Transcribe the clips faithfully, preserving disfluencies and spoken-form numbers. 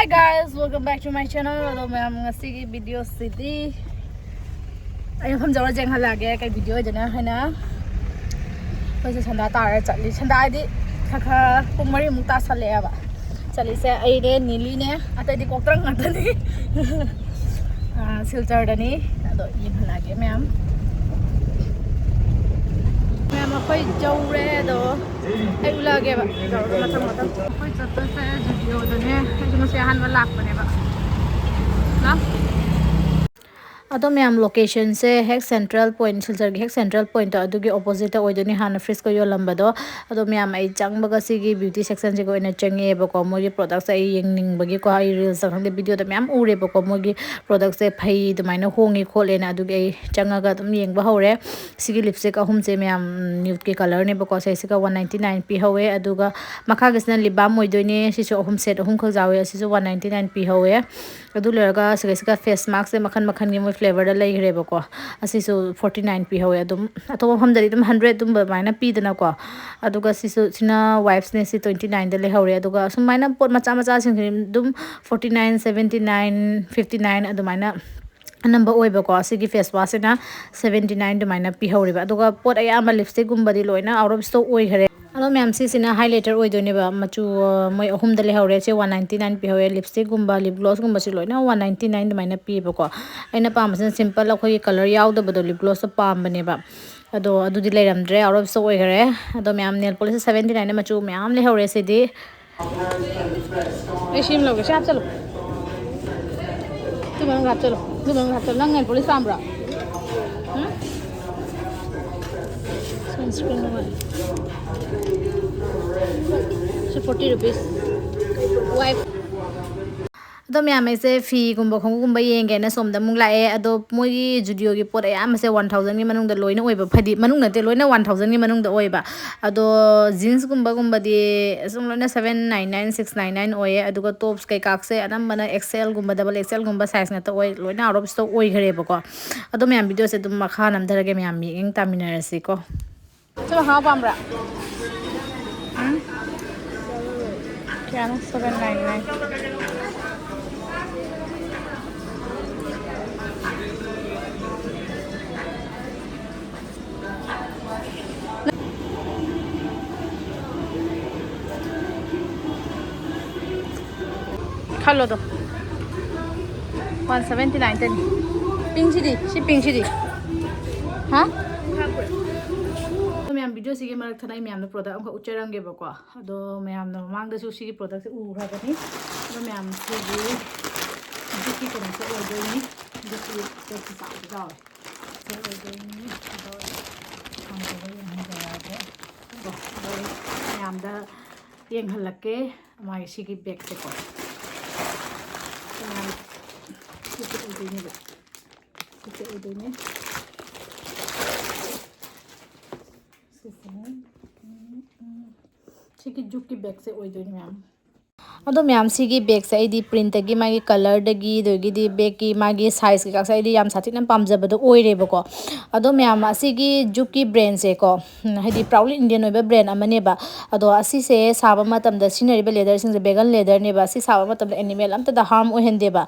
Hi guys, welcome back to my channel. ꯑꯗꯣ ꯃꯌꯥꯝ, ꯉꯁꯤꯒꯤ ꯚꯤꯗꯤꯑꯣꯁꯤꯗꯤ ꯑꯩ ꯃꯐꯝ ꯌꯧꯔ ꯌꯦꯡꯍꯜꯂꯛꯑꯒꯦ ꯀꯩ ꯚꯤꯗꯤꯑꯣ ꯑꯣꯏꯗꯣꯏꯅꯣ ꯍꯥꯏꯅ꯫ ꯑꯩꯈꯣꯏꯁꯦ ꯁꯟꯗꯥ ꯇꯥꯔ ꯆꯠꯂꯤ꯫ ꯁꯟꯗꯥ ꯍꯥꯏꯗꯤ ꯈꯔ ꯈꯔ ꯄꯨꯡ ꯃꯔꯤꯃꯨꯛ ꯇꯥꯁꯜꯂꯛꯑꯦꯕ꯫ ꯆꯠꯂꯤꯁꯦ ꯑꯩꯅꯦ, ꯅꯤꯂꯤꯅꯦ, ꯑꯇꯩꯗꯤ ꯀꯣꯛꯇ꯭ꯔꯪ ꯉꯥꯛꯇꯅꯤ꯫ ꯑꯥ, ꯁꯤꯜꯆꯔꯗꯅꯤ꯫ ꯑꯗꯣ ꯌꯦꯡꯍꯜꯂꯛꯑꯒꯦ ꯃꯌꯥꯝ꯫ ꯃꯌꯥꯝ ꯑꯩꯈꯣꯏ ꯌꯧꯔꯦ꯫ ꯑꯗꯣ ꯑꯩ ꯎꯠꯂꯛꯑꯒꯦꯕ ꯌꯧꯔꯒ ꯃꯊꯪ ꯃꯊꯪ꯫ ꯑꯩꯈꯣꯏ ꯆꯠꯄꯁꯦ ꯖꯨꯗꯤꯑꯣꯗꯅꯦ꯫ ꯑꯩꯁꯨ ꯉꯁꯤ ꯑꯍꯥꯟꯕ ꯂꯥꯛꯄꯅꯦꯕ꯫ ꯂꯥꯎ꯫ ꯑꯗꯣ ꯃꯌꯥꯝ, ꯂꯣꯀꯦꯁꯟꯁꯦ ꯍꯦꯛ ꯁꯦꯟꯇ꯭ꯔꯦꯜ ꯄꯣꯏꯟ, ꯁꯤꯜꯆꯔꯒꯤ ꯍꯦꯛ ꯁꯦꯟꯇ꯭ꯔꯦꯜ ꯄꯣꯏꯟꯠꯇꯣ ꯑꯗꯨꯒꯤ ꯑꯣꯄꯣꯖꯤꯠꯇ ꯑꯣꯏꯗꯣꯏꯅꯤ, ꯍꯥꯟꯅ ꯐ꯭ꯔꯤꯖꯀ ꯌꯣꯜꯂꯝꯕꯗꯣ꯫ ꯑꯗꯣ ꯃꯌꯥꯝ, ꯑꯩ ꯆꯪꯕꯒ ꯁꯤꯒꯤ ꯕ꯭ꯌꯨꯇꯤ ꯁꯦꯛꯁꯟꯁꯤꯒ ꯑꯣꯏꯅ ꯆꯪꯉꯛꯑꯦꯕꯀꯣ꯫ ꯃꯣꯏꯒꯤ ꯄ꯭ꯔꯣꯗꯛꯁꯦ ꯑꯩ ꯌꯦꯡꯅꯤꯡꯕꯒꯤꯀꯣ, ꯑꯩ ꯔꯤꯜꯁꯇ ꯈꯪꯗꯦ, ꯚꯤꯗꯤꯑꯣꯗ ꯃꯌꯥꯝ ꯎꯔꯦꯕꯀꯣ, ꯃꯣꯏꯒꯤ ꯄ꯭ꯔꯣꯗꯛꯁꯦ ꯐꯩ ꯑꯗꯨꯃꯥꯏꯅ ꯍꯣꯡꯉꯤ ꯈꯣꯠꯂꯦꯅ꯫ ꯑꯗꯨꯒꯤ ꯑꯩ ꯆꯪꯉꯒ ꯑꯗꯨꯝ ꯌꯦꯡꯕ ꯍꯧꯔꯦ꯫ ꯁꯤꯒꯤ ꯂꯤꯞꯁꯇꯤꯛ ꯑꯍꯨꯝꯁꯦ ꯃꯌꯥꯝ ꯅ꯭ꯌꯨꯠꯀꯤ ꯀꯂꯔꯅꯦꯕꯀꯣ꯫ ꯁꯤꯁꯤꯒ ꯋꯥꯟ ꯅꯥꯏꯟꯇꯤ ꯅꯥꯏꯟ ꯄꯤꯍꯧꯋꯦ꯫ ꯑꯗꯨꯒ ꯃꯈꯥꯒꯤꯁꯤꯅ ꯂꯤꯞ ꯕꯥꯝ ꯑꯣꯏꯗꯣꯏꯅꯦ꯫ ꯁꯤꯁꯨ ꯑꯍꯨꯝ, ꯁꯦꯠ ꯑꯍꯨꯝꯈꯛ ꯌꯥꯎꯋꯦ꯫ ꯑꯁꯤꯁꯨ ꯋꯥꯟ ꯅꯥꯏꯟꯇꯤ ꯅꯥꯏꯟ ꯄꯤꯍꯧꯋꯦ꯫ ꯑꯗꯨ ꯂꯣꯏꯔꯒ ꯁꯤꯒꯩꯁꯤꯒ ꯐꯦꯁ ꯃꯥꯛꯁꯦ ꯃꯈꯟ ꯃꯈꯟꯒꯤ ꯃꯣꯏ ꯐ꯭ꯂꯦꯕꯔꯗ ꯂꯩꯈ꯭ꯔꯦꯕꯀꯣ꯫ ꯑꯁꯤꯁꯨ ꯐꯣꯔꯇꯤ ꯅꯥꯏꯟ ꯄꯤꯍꯧꯋꯦ꯫ ꯑꯗꯨꯝ ꯑꯇꯣꯞꯄ ꯃꯐꯝꯗꯗꯤ ꯑꯗꯨꯝ ꯍꯟꯗ꯭ꯔꯦꯠ ꯑꯗꯨꯝꯕ ꯑꯗꯨꯃꯥꯏꯅ ꯄꯤꯗꯅꯀꯣ꯫ ꯑꯗꯨꯒ ꯁꯤꯁꯨ, ꯁꯤꯅ ꯋꯥꯏꯞꯁꯅꯦ, ꯁꯤ ꯇ꯭ꯋꯦꯟꯇꯤ ꯅꯥꯏꯟꯗ ꯂꯩꯍꯧꯔꯦ꯫ ꯑꯗꯨꯒ ꯁꯨꯃꯥꯏꯅ ꯄꯣꯠ ꯃꯆꯥ ꯃꯆꯥꯁꯤꯡꯁꯤ ꯑꯗꯨꯝ forty nine, seventy nine, fifty nine ꯑꯗꯨꯃꯥꯏꯅ ꯑꯅꯝꯕ ꯑꯣꯏꯕꯀꯣ꯫ ꯁꯤꯒꯤ ꯐꯦꯁ ꯋꯥꯁꯁꯤꯅ ꯁꯕꯦꯟꯇꯤ ꯅꯥꯏꯟ ꯑꯗꯨꯃꯥꯏꯅ ꯄꯤꯍꯧꯔꯤꯕ꯫ ꯑꯗꯨꯒ ꯄꯣꯠ ꯑꯌꯥꯝꯕ ꯂꯤꯞꯁꯇꯤꯛꯀꯨꯝꯕꯗꯤ ꯂꯣꯏꯅ ꯑꯥꯎꯠ ꯑꯣꯐ ꯁ꯭ꯇꯣꯛ ꯑꯣꯏꯈꯔꯦ꯫ ꯑꯗꯣ ꯃꯌꯥꯝ, ꯁꯤꯁꯤꯅ ꯍꯥꯏꯂꯥꯏꯇꯔ ꯑꯣꯏꯗꯣꯏꯅꯦꯕ꯫ ꯃꯆꯨ, ꯑ, ꯃꯣꯏ ꯑꯍꯨꯝꯗ ꯂꯩꯍꯧꯔꯦ꯫ ꯁꯤ ꯋꯥꯟ ꯅꯥꯏꯟꯇꯤ ꯅꯥꯏꯟ ꯄꯤꯍꯧꯔꯦ꯫ ꯂꯤꯞꯁꯇꯤꯛꯀꯨꯝꯕ, ꯂꯤꯞ ꯒ꯭ꯂꯣꯁꯀꯨꯝꯕꯁꯤ ꯂꯣꯏꯅ ꯋꯥꯟ ꯅꯥꯏꯟꯇꯤ ꯅꯥꯏꯟ ꯑꯗꯨꯃꯥꯏꯅ ꯄꯤꯌꯦꯕꯀꯣ꯫ ꯑꯩꯅ ꯄꯥꯝꯕꯁꯤꯅ ꯁꯤꯝꯄꯜ ꯑꯩꯈꯣꯏꯒꯤ ꯀꯂꯔ ꯌꯥꯎꯗꯕꯗꯣ, ꯂꯤꯞ ꯒ꯭ꯂꯣꯁꯇꯣ ꯄꯥꯝꯕꯅꯦꯕ꯫ ꯑꯗꯣ ꯑꯗꯨꯗꯤ ꯂꯩꯔꯝꯗ꯭ꯔꯦ, ꯑꯥꯎꯠ ꯑꯣꯐ ꯁ꯭ꯇꯣꯛ ꯑꯣꯏꯈꯔꯦ꯫ ꯑꯗꯣ ꯃꯌꯥꯝ, ꯅꯦꯜ ꯄꯣꯂꯤꯁ ꯁꯕꯦꯟꯇꯤ ꯅꯥꯏꯟꯗ ꯃꯆꯨ ꯃꯌꯥꯝ ꯂꯩꯍꯧꯔꯦ ꯁꯤꯗꯤ꯫ ꯑꯩ ꯁꯤ ꯑꯃ ꯂꯧꯒꯦ꯫ ꯁꯤ ꯍꯥꯞꯆꯜꯂꯨ꯫ ꯑꯗꯨ ꯃꯅꯨꯡꯗ ꯍꯥꯞꯆꯜꯂꯨ꯫ ꯑꯗꯨ ꯃꯅꯨꯡꯗ ꯍꯥꯞꯆꯜꯂꯨ꯫ ꯅꯪ ꯅꯦꯜ ꯄꯣꯂꯤꯁ ꯄꯥꯝꯕ꯭ꯔꯣ? ꯎꯝ? Sunscreen ꯑꯃ꯫ ꯁꯤ forty rupees꯫ Wipe꯫ ꯑꯗꯣ ꯃꯌꯥꯝ, ꯑꯩꯁꯦ ꯐꯤꯒꯨꯝꯕ ꯈꯣꯡꯎꯞꯒꯨꯝꯕ ꯌꯦꯡꯒꯦꯅ ꯁꯣꯝꯗ ꯑꯃꯨꯛ ꯂꯥꯛꯑꯦ꯫ ꯑꯗꯣ ꯃꯣꯏꯒꯤ ꯖꯨꯗꯤꯑꯣꯒꯤ ꯄꯣꯠ ꯑꯌꯥꯝꯕꯁꯦ ꯋꯥꯟ ꯊꯥꯎꯖꯟꯒꯤ ꯃꯅꯨꯡꯗ ꯂꯣꯏꯅ ꯑꯣꯏꯕ, ꯍꯥꯏꯗꯤ ꯃꯅꯨꯡ ꯅꯠꯇꯦ, ꯂꯣꯏꯅ ꯋꯥꯟ ꯊꯥꯎꯖꯟꯒꯤ ꯃꯅꯨꯡꯗ ꯑꯣꯏꯕ꯫ ꯑꯗꯣ ꯖꯤꯟꯁꯀꯨꯝꯕꯒꯨꯝꯕꯗꯤ ꯑꯁꯨꯝ ꯂꯣꯏꯅ seven nine nine, six nine nine ꯑꯣꯏꯌꯦ꯫ ꯑꯗꯨꯒ ꯇꯣꯞꯁ ꯀꯩꯀꯥꯁꯦ ꯑꯅꯝꯕꯅ ꯑꯦꯛꯁꯦꯜꯒꯨꯝꯕ, ꯗꯕꯜ ꯑꯦꯛꯁꯦꯜꯒꯨꯝꯕ ꯁꯥꯏꯖ ꯉꯥꯛꯇ ꯑꯣꯏ, ꯂꯣꯏꯅ ꯑꯥꯎꯠ ꯑꯣꯐ ꯁ꯭ꯇꯣꯛ ꯑꯣꯏꯈ꯭ꯔꯦꯕꯀꯣ꯫ ꯑꯗꯣ ꯃꯌꯥꯝ, ꯚꯤꯗꯤꯑꯣꯁꯦ ꯑꯗꯨꯝ ꯃꯈꯥ ꯅꯝꯊꯔꯒꯦ, ꯃꯌꯥꯝ ꯃꯤꯠꯌꯦꯡ ꯇꯥꯃꯤꯟꯅꯔꯁꯤꯀꯣ꯫ ꯆꯠꯂꯣ, ꯍꯥꯎ ꯄꯥꯝꯕ꯭ꯔꯥ? ꯎꯝ? ꯀꯌꯥꯅꯣ? Seven nine nine. ꯈꯜꯂꯣꯗꯣ꯫ One seventy nine ꯇꯅꯤ꯫ ꯄꯤꯡꯁꯤꯗꯤ? ꯁꯤ ꯄꯤꯡꯁꯤꯗꯤ? ꯍꯥ? ꯑꯗꯣ ꯃꯌꯥꯝ, ꯚꯤꯗꯤꯑꯣꯁꯤꯒꯤ ꯃꯔꯛ ꯊꯠꯅ ꯑꯩ ꯃꯌꯥꯝꯗ ꯄ꯭ꯔꯣꯗꯛ ꯑꯃꯈꯛ ꯎꯠꯆꯔꯝꯒꯦꯕꯀꯣ꯫ ꯑꯗꯣ ꯃꯌꯥꯝꯅ ꯃꯃꯥꯡꯗꯁꯨ ꯁꯤꯒꯤ ꯄ꯭ꯔꯣꯗꯛꯁꯦ ꯎꯈ꯭ꯔꯕꯅꯤ꯫ ꯑꯗꯣ ꯃꯌꯥꯝ, ꯁꯤꯒꯤ ꯖꯨꯠꯀꯤ ꯀꯩꯅꯣꯁꯦ ꯑꯣꯏꯗꯣꯏꯅꯤ꯫ ꯖꯨꯠꯀꯤ ꯄꯣꯠꯁꯦ ꯆꯥꯎꯗꯤ ꯆꯥꯎꯋꯦ꯫ ꯁꯤ ꯑꯣꯏꯗꯣꯏꯅꯤ꯫ ꯑꯗꯣ ꯍꯥꯡꯗꯣꯛꯑꯒ ꯌꯦꯡꯍꯟꯖꯔꯛꯑꯒꯦ꯫ ꯑꯗꯣ ꯃꯌꯥꯝꯗ ꯌꯦꯡꯍꯜꯂꯛꯀꯦ꯫ ꯃꯥꯒꯤ ꯁꯤꯒꯤ ꯕꯦꯒꯁꯦꯀꯣ꯫ ꯁꯤꯁꯦ ꯑꯣꯏꯗꯣꯏꯅꯦꯕ꯫ ꯁꯤꯁꯦ ꯑꯣꯏꯗꯣꯏꯅꯦ꯫ ꯁꯤꯁꯦ, ꯎꯝ, ꯎꯝ꯫ ꯁꯤꯒꯤ ꯖꯨꯠꯀꯤ ꯕꯦꯒꯁꯦ ꯑꯣꯏꯗꯣꯏꯅꯦ, ꯃꯌꯥꯝ꯫ ꯑꯗꯣ ꯃꯌꯥꯝ, ꯁꯤꯒꯤ ꯕꯦꯒꯁꯦ ꯑꯩꯗꯤ ꯄ꯭ꯔꯤꯟꯇꯒꯤ, ꯃꯥꯒꯤ ꯀꯂꯔꯗꯒꯤ, ꯑꯗꯒꯤꯗꯤ ꯕꯦꯒꯀꯤ ꯃꯥꯒꯤ ꯁꯥꯏꯖ ꯀꯩꯀꯥꯁꯦ ꯑꯩꯗꯤ ꯌꯥꯝ ꯁꯥꯊꯤꯅ ꯄꯥꯝꯖꯕꯗꯣ ꯑꯣꯏꯔꯦꯕꯀꯣ꯫ ꯑꯗꯣ ꯃꯌꯥꯝ, ꯑꯁꯤꯒꯤ ꯖꯨꯠꯀꯤ ꯕ꯭ꯔꯦꯟꯁꯦꯀꯣ, ꯎꯝ, ꯍꯥꯏꯗꯤ proudly Indian ꯑꯣꯏꯕ ꯕ꯭ꯔꯦꯟ ꯑꯃꯅꯦꯕ꯫ ꯑꯗꯣ ꯑꯁꯤꯁꯦ ꯁꯥꯕ ꯃꯇꯝꯗ ꯁꯤꯖꯤꯟꯅꯔꯤꯕ ꯂꯦꯗꯔꯁꯤꯡꯁꯦ vegan ꯂꯦꯗꯔꯅꯦꯕ꯫ ꯑꯁꯤ ꯁꯥꯕ ꯃꯇꯝꯗ ꯑꯦꯅꯤꯃꯦꯜ ꯑꯝꯇꯗ ꯍꯥꯔꯝ ꯑꯣꯏꯍꯟꯗꯦꯕ꯫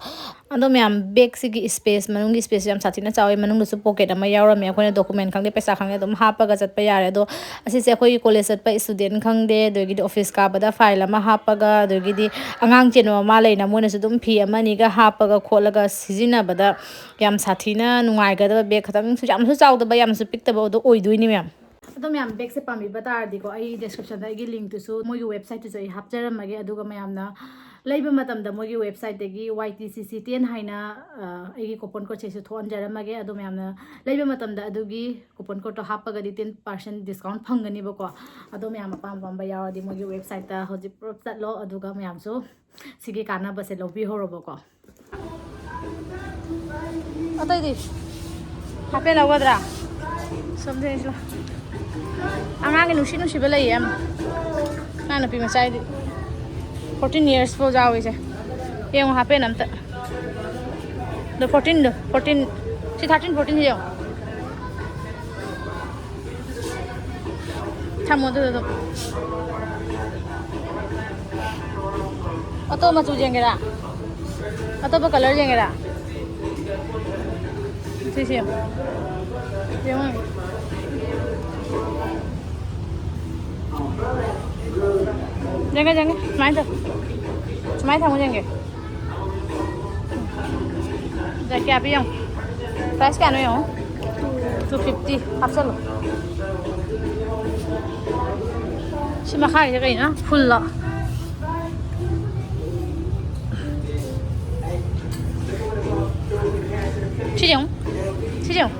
ꯑꯗꯣ ꯃꯌꯥꯝ, ꯕꯦꯒꯁꯤꯒꯤ ꯁ꯭ꯄꯦꯁ, ꯃꯅꯨꯡꯒꯤ ꯁ꯭ꯄꯦꯁꯁꯨ ꯌꯥꯝ ꯁꯥꯊꯤꯅ ꯆꯥꯎꯋꯤ꯫ ꯃꯅꯨꯡꯗꯁꯨ ꯄꯣꯀꯦꯠ ꯑꯃ ꯌꯥꯎꯔꯝꯃꯦ꯫ ꯑꯩꯈꯣꯏꯅ ꯗꯣꯀꯨꯃꯦꯟ ꯈꯪꯗꯦ, ꯄꯩꯁꯥ ꯈꯪꯗꯦ, ꯑꯗꯨꯝ ꯍꯥꯞꯄꯒ ꯆꯠꯄ ꯌꯥꯔꯦ꯫ ꯑꯗꯣ ꯑꯁꯤꯁꯦ ꯑꯩꯈꯣꯏꯒꯤ ꯀꯣꯂꯦꯖ ꯆꯠꯄ ꯁ꯭ꯇꯨꯗꯦꯟ ꯈꯪꯗꯦ, ꯑꯗꯒꯤꯗꯤ ꯑꯣꯐꯤꯁ ꯀꯥꯕꯗ ꯐꯥꯏꯜ ꯑꯃ ꯍꯥꯞꯄꯒ, ꯑꯗꯒꯤꯗꯤ ꯑꯉꯥꯡ ꯆꯦꯟꯕ ꯃꯃꯥ ꯂꯩꯅ, ꯃꯣꯏꯅꯁꯨ ꯑꯗꯨꯝ ꯐꯤ ꯑꯃ ꯑꯅꯤꯒ ꯍꯥꯞꯄꯒ ꯈꯣꯠꯂꯒ ꯁꯤꯖꯤꯟꯅꯕꯗ ꯌꯥꯝ ꯁꯥꯊꯤꯅ ꯅꯨꯡꯉꯥꯏꯒꯗꯕ ꯕꯦꯒ, ꯈꯇꯪꯁꯨ ꯌꯥꯝꯁꯨ ꯆꯥꯎꯗꯕ, ꯌꯥꯝꯁꯨ ꯄꯤꯛꯇꯕ ꯑꯗꯣ ꯑꯣꯏꯗꯣꯏꯅꯤ ꯃꯌꯥꯝ꯫ ꯑꯗꯣ ꯃꯌꯥꯝ, ꯕꯦꯒꯁꯦ ꯄꯥꯝꯕꯤꯕ ꯇꯥꯔꯗꯤꯀꯣ, ꯑꯩ ꯗꯤꯁꯀ꯭ꯔꯤꯞꯁꯟꯗ ꯑꯩꯒꯤ ꯂꯤꯡꯛꯇꯨꯁꯨ, ꯃꯣꯏꯒꯤ ꯋꯦꯕꯁꯥꯏꯠꯇꯨꯁꯨ ꯑꯩ ꯍꯥꯞꯆꯔꯝꯃꯒꯦ꯫ ꯑꯗꯨꯒ ꯃꯌꯥꯝꯅ ꯂꯩꯕ ꯃꯇꯝꯗ ꯃꯣꯏꯒꯤ ꯋꯦꯕꯁꯥꯏꯠꯇꯒꯤ ꯋꯥꯏ ꯇꯤ ꯁꯤ ꯁꯤ ꯇꯦꯟ ꯍꯥꯏꯅ, ꯑ, ꯑꯩꯒꯤ ꯀꯣꯄꯟ ꯀꯣꯗꯁꯦ ꯑꯩꯁꯨ ꯊꯣꯛꯍꯟꯖꯔꯝꯃꯒꯦ꯫ ꯑꯗꯣ ꯃꯌꯥꯝꯅ ꯂꯩꯕ ꯃꯇꯝꯗ ꯑꯗꯨꯒꯤ ꯀꯣꯄꯟ ꯀꯣꯗꯇꯣ ꯍꯥꯞꯄꯒꯗꯤ ten percent discount ꯐꯪꯒꯅꯤꯕꯀꯣ꯫ ꯑꯗꯣ ꯃꯌꯥꯝ ꯑꯄꯥꯝ ꯑꯄꯥꯝꯕ ꯌꯥꯎꯔꯗꯤ ꯃꯣꯏꯒꯤ ꯋꯦꯕꯁꯥꯏꯠꯇ ꯍꯧꯖꯤꯛ ꯄꯨꯂꯞ ꯆꯠꯂꯣ, ꯑꯗꯨꯒ ꯃꯌꯥꯝꯁꯨ ꯁꯤꯒꯤ ꯀꯥꯟꯅꯕꯁꯦ ꯂꯧꯕꯤꯍꯧꯔꯣꯕꯀꯣ꯫ ꯑꯇꯩꯗꯤ? ꯍꯥꯞꯄꯦꯟ ꯂꯧꯒꯗ꯭ꯔꯥ? ꯁꯣꯝꯗ ꯌꯦꯡꯁꯤ ꯂꯥꯎ꯫ ꯑꯉꯥꯡꯒꯤ ꯅꯨꯡꯁꯤ ꯅꯨꯡꯁꯤꯕ ꯂꯩꯌꯦ ꯌꯥꯝ꯫ ꯑꯉꯥꯡ ꯅꯨꯄꯤ ꯃꯆꯥꯒꯤꯗꯤ꯫ Fourteen years ꯐꯥꯎ ꯌꯥꯎꯋꯤꯁꯦ꯫ ꯌꯦꯡꯉꯣ ꯍꯥꯞꯄꯦꯟ ꯑꯝꯇ꯫ ꯑꯗꯣ fourteen ꯗꯣ, fourteen꯫ ꯁꯤ thirteen, fourteen ꯁꯤ ꯌꯦꯡꯉꯣ꯫ ꯊꯝꯃꯣ ꯑꯗꯨꯗ ꯑꯗꯨꯝ꯫ ꯑꯇꯣꯞꯄ ꯃꯆꯨ ꯌꯦꯡꯒꯦꯔꯥ? ꯑꯇꯣꯞꯄ ꯀꯂꯔ ꯌꯦꯡꯒꯦꯔꯥ? ꯁꯤꯁꯦ ꯌꯦꯡꯉꯣ꯫ ꯌꯦꯡꯉꯣ꯫ ꯌꯦꯡꯉꯦ, ꯌꯦꯡꯉꯦ꯫ ꯁꯨꯃꯥꯏꯅ ꯇꯧ꯫ ꯁꯨꯃꯥꯏꯅ ꯊꯝꯃꯣ ꯌꯦꯡꯒꯦ꯫ ꯀꯌꯥ ꯄꯤ ꯌꯦꯡꯉꯣ? ꯄ꯭ꯔꯥꯏꯁ ꯀꯌꯥꯅꯣ ꯌꯦꯡꯉꯣ꯫ ꯇꯨ ꯐꯤꯐꯇꯤ ꯍꯥꯞꯆꯜꯂꯣ꯫ ꯁꯤ ꯃꯈꯥꯒꯤꯁꯦ ꯀꯩꯅꯣ? ꯐꯨꯜꯂꯣ? ꯁꯤ ꯌꯦꯡꯉꯨ꯫ ꯁꯤ ꯌꯦꯡꯉꯨ꯫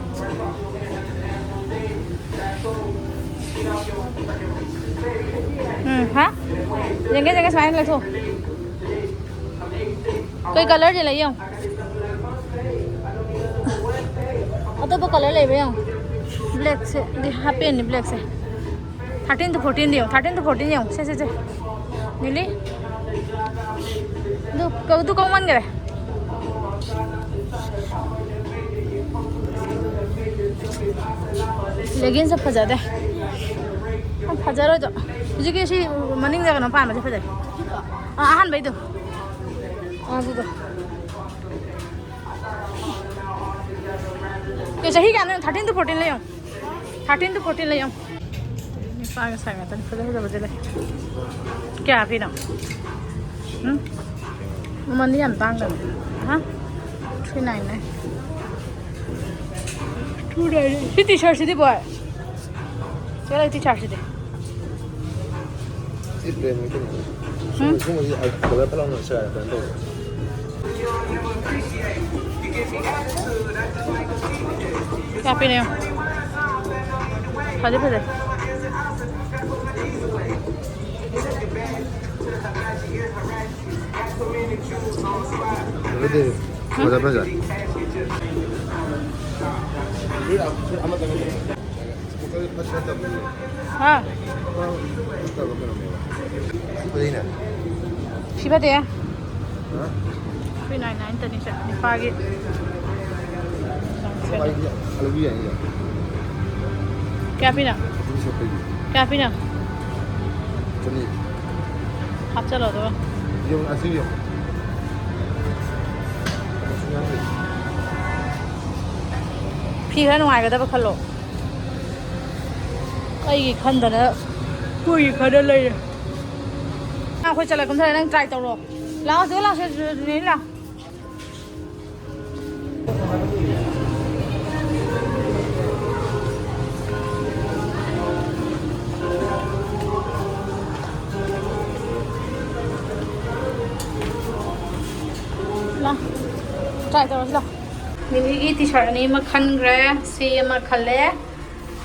ꯎꯝ, ꯍꯥ? ꯌꯦꯡꯒꯦ, ꯌꯦꯡꯒꯦ, ꯁꯨꯃꯥꯏꯅ ꯂꯩꯊꯣꯛ꯫ ꯀꯩ ꯀꯂꯔꯁꯦ ꯂꯩ ꯌꯦꯡꯉꯨ꯫ ꯑꯇꯣꯞꯄ ꯀꯂꯔ ꯂꯩꯕ꯭ꯔꯥ ꯌꯦꯡꯉꯨ꯫ ꯕ꯭ꯂꯦꯛꯁꯦ ꯗꯤ ꯍꯥꯞꯄꯦꯅꯤ, ꯕ꯭ꯂꯦꯛꯁꯦ꯫ ꯊꯥꯔꯇꯤꯟ ꯇꯨ ꯐꯣꯔꯇꯤꯟꯗꯤ ꯌꯦꯡꯉꯨ, ꯊꯥꯔꯇꯤꯟ ꯇꯨ ꯐꯣꯔꯇꯤꯟ ꯌꯦꯡꯉꯨ꯫ ꯁꯦ, ꯁꯦ, ꯁꯦ꯫ ꯅꯤꯂꯤ꯫ ꯑꯗꯨ ꯀꯧ-, ꯑꯗꯨ ꯀꯧꯃꯟꯈꯔꯦ꯫ ꯂꯦꯒꯤꯟꯁꯦ ꯐꯖꯗꯦ꯫ ꯌꯥꯝ ꯐꯖꯔꯣꯏꯗꯣ꯫ ꯍꯧꯖꯤꯛꯀꯤ ꯁꯤ ꯃꯅꯤꯡꯗ ꯀꯩꯅꯣ ꯄꯥꯟꯕꯁꯦ ꯐꯖꯩ꯫ ꯑꯥ, ꯑꯍꯥꯟꯕꯩꯗꯣ꯫ ꯑꯥ, ꯑꯗꯨꯗꯣ꯫ ꯀꯩ ꯆꯍꯤ ꯀꯌꯥꯅꯣ? ꯊꯥꯔꯇꯤꯟ ꯇꯨ ꯐꯣꯔꯇꯤꯟ ꯂꯩꯌꯣ꯫ ꯊꯥꯔꯇꯤꯟ ꯇꯨ ꯐꯣꯔꯇꯤꯟ ꯂꯩꯌꯣ꯫ ꯅꯨꯄꯥꯒꯤ ꯁꯥꯏ ꯉꯥꯛꯇꯅꯤ꯫ ꯐꯖ ꯐꯖꯕꯗꯤ ꯂꯩ꯫ ꯀꯌꯥ ꯄꯤꯅꯣ? ꯎꯝ? ꯃꯃꯜꯗꯤ ꯌꯥꯝ ꯇꯥꯡꯗꯕꯅꯦ꯫ ꯍꯥ? Three nine nine. Three nine nine. ꯁꯤ ꯇꯤ ꯁꯥꯔꯠꯁꯤꯗꯤ, ꯕꯣꯏ? ꯆꯦ ꯂꯩ ꯇꯤ ꯁꯥꯔꯠꯁꯤꯗꯤ꯫ ꯁꯤ ꯕ꯭ꯔꯦꯟꯒꯤ ꯀꯩꯅꯣ꯫ ꯎꯝ? ꯁꯨꯝꯕ-, ꯁꯨꯝꯕꯁꯤ ꯀꯂꯔ ꯐꯠ ꯂꯥꯎꯅ ꯁꯦꯒꯥꯏꯔꯛꯄ ꯀꯩꯅꯣ ꯇꯧꯕ꯫ ꯀꯌꯥ ꯄꯤꯅꯣ ꯌꯦꯡꯉꯣ꯫ ꯐꯗꯤ ꯐꯖꯩ꯫ ꯐꯖꯗꯦ꯫ ꯎꯝ? ꯐꯖ, ꯐꯖ꯫ ꯍꯥ? ꯁꯤ ꯐꯖꯩꯅꯦ꯫ ꯁꯤ ꯐꯖꯩꯌꯦ꯫ ꯍꯥ? ꯊ꯭ꯔꯤ ꯅꯥꯏꯟ ꯅꯥꯏꯟ ꯇꯅꯤ ꯁꯦ, ꯅꯨꯄꯥꯒꯤ꯫ ꯅꯨꯄꯥꯒꯤꯗꯤ ꯂꯧꯕꯤ ꯌꯥꯏꯅꯦ꯫ ꯀꯌꯥ ꯄꯤꯅꯣ? ꯑꯗꯨꯝ ꯁꯦꯠꯄꯒꯤ꯫ ꯀꯌꯥ ꯄꯤꯅꯣ? ꯆꯅꯤ꯫ ꯍꯥꯞꯆꯜꯂꯣ ꯑꯗꯨꯒ꯫ ꯌꯦꯡꯉꯣ, ꯑꯁꯤ ꯌꯦꯡꯉꯣ꯫ ꯐꯤ ꯈꯔ ꯅꯨꯡꯉꯥꯏꯒꯗꯕ ꯈꯜꯂꯣ꯫ ꯑꯩꯒꯤ ꯈꯟꯗꯅ ꯃꯣꯏꯒꯤ ꯈꯔ ꯂꯩꯔꯦ꯫ ꯑꯩꯈꯣꯏ ꯆꯠꯂ ꯀꯨꯝꯊꯔꯦ, ꯅꯪ try ꯇꯧꯔꯣ꯫ ꯂꯥꯛꯑꯣ, ꯁꯤꯗ ꯂꯥꯛꯑꯣ, ꯁꯤꯗ, ꯁꯤꯗ, ꯁꯤꯗ ꯂꯥꯛꯑꯣ꯫ ꯂꯥ, try ꯇꯧꯔꯁꯤ ꯂꯥ꯫ ꯃꯤꯃꯤꯒꯤ T-shirt ꯑꯅꯤ ꯑꯃ ꯈꯟꯈ꯭ꯔꯦ, ꯁꯤ ꯑꯃ ꯈꯜꯂꯦ,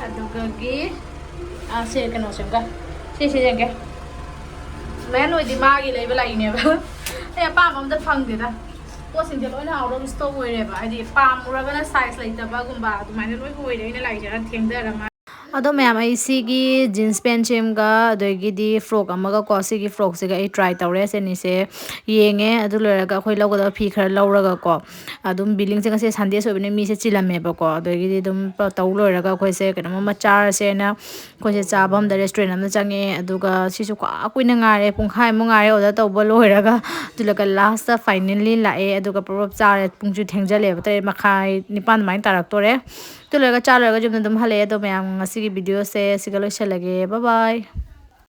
ꯑꯗꯨꯒꯒꯤ, ꯑꯥ, ꯁꯤ ꯀꯩꯅꯣꯁꯤꯒ, ꯁꯤꯁꯦ ꯌꯦꯡꯒꯦ꯫ ꯃꯦꯟ ꯑꯣꯏꯗꯤ ꯃꯥꯒꯤ ꯂꯩꯕ ꯂꯥꯛꯏꯅꯦꯕ꯫ ꯑꯩ ꯑꯄꯥꯝꯕ ꯑꯝꯇ ꯐꯪꯗꯦꯗ꯫ ꯄꯣꯠꯁꯤꯡꯁꯦ ꯂꯣꯏꯅ out of stock ꯑꯣꯏꯔꯦꯕ꯫ ꯍꯥꯏꯗꯤ ꯄꯥꯝꯃꯨꯔꯒꯅ size ꯂꯩꯇꯕꯒꯨꯝꯕ ꯑꯗꯨꯃꯥꯏꯅ ꯂꯣꯏ ꯑꯣꯏꯔꯦ ꯑꯩꯅ ꯂꯥꯛꯏꯁꯦ, ꯈꯔ ꯊꯦꯡꯊꯔ ꯃꯥꯜꯂꯦ꯫ ꯑꯗꯣ ꯃꯌꯥꯝ, ꯑꯩ ꯁꯤꯒꯤ jeans pant ꯁꯤꯝꯒ ꯑꯗꯒꯤꯗꯤ frock ꯑꯃꯒꯀꯣ, ꯁꯤꯒꯤ frock ꯁꯤꯒ ꯑꯩ try ꯇꯧꯔꯦ꯫ ꯁꯤ ꯑꯅꯤꯁꯦ ꯌꯦꯡꯉꯦ꯫ ꯑꯗꯨ ꯂꯣꯏꯔꯒ ꯑꯩꯈꯣꯏ ꯂꯧꯒꯗꯕ ꯐꯤ ꯈꯔ ꯂꯧꯔꯒꯀꯣ, ꯑꯗꯨꯝ billingꯁꯦ ꯉꯁꯤ Sunday ꯑꯣꯏꯕꯅꯤꯅ ꯃꯤꯁꯦ ꯆꯤꯜꯂꯝꯃꯦꯕꯀꯣ꯫ ꯑꯗꯒꯤꯗꯤ ꯑꯗꯨꯝ ꯄ-, ꯇꯧ ꯂꯣꯏꯔꯒ ꯑꯩꯈꯣꯏꯁꯦ ꯀꯩꯅꯣꯝꯃ ꯆꯥꯔꯁꯦꯅ ꯑꯩꯈꯣꯏꯁꯦ ꯆꯥꯐꯝꯗ restaurant ꯑꯃꯗ ꯆꯪꯉꯛꯑꯦ꯫ ꯑꯗꯨꯒ ꯁꯤꯁꯨ ꯀ꯭ꯋꯥ ꯀꯨꯏꯅ ꯉꯥꯏꯔꯦ, ꯄꯨꯡꯈꯥꯏꯃꯨꯛ ꯉꯥꯏꯔꯦ order ꯇꯧꯕ ꯂꯣꯏꯔꯒ꯫ ꯑꯗꯨ ꯂꯣꯏꯔꯒ lastꯇ finally ꯂꯥꯛꯑꯦ꯫ ꯑꯗꯨꯒ ꯄ꯭ꯔꯞ ꯄ꯭ꯔꯞ ꯆꯥꯔꯦ꯫ ꯄꯨꯡꯁꯨ ꯊꯦꯡꯖꯜꯂꯛꯑꯦꯕ, ꯇꯔꯦꯠ ꯃꯈꯥꯏ, ꯅꯤꯄꯥꯟ ꯑꯗꯨꯃꯥꯏꯅ ꯇꯥꯔꯛꯇꯣꯔꯦ꯫ ꯑꯗꯨ ꯂꯣꯏꯔꯒ ꯆꯥ ꯂꯣꯏꯔꯒ ꯌꯨꯝꯗ ꯑꯗꯨꯝ ꯍꯜꯂꯛꯑꯦ꯫ ꯑꯗꯣ ꯃꯌꯥꯝ, ꯉꯁꯤꯒꯤ videoꯁꯦ ꯁꯤꯒ ꯂꯣꯏꯁꯤꯜꯂꯒꯦ꯫ Bye bye꯫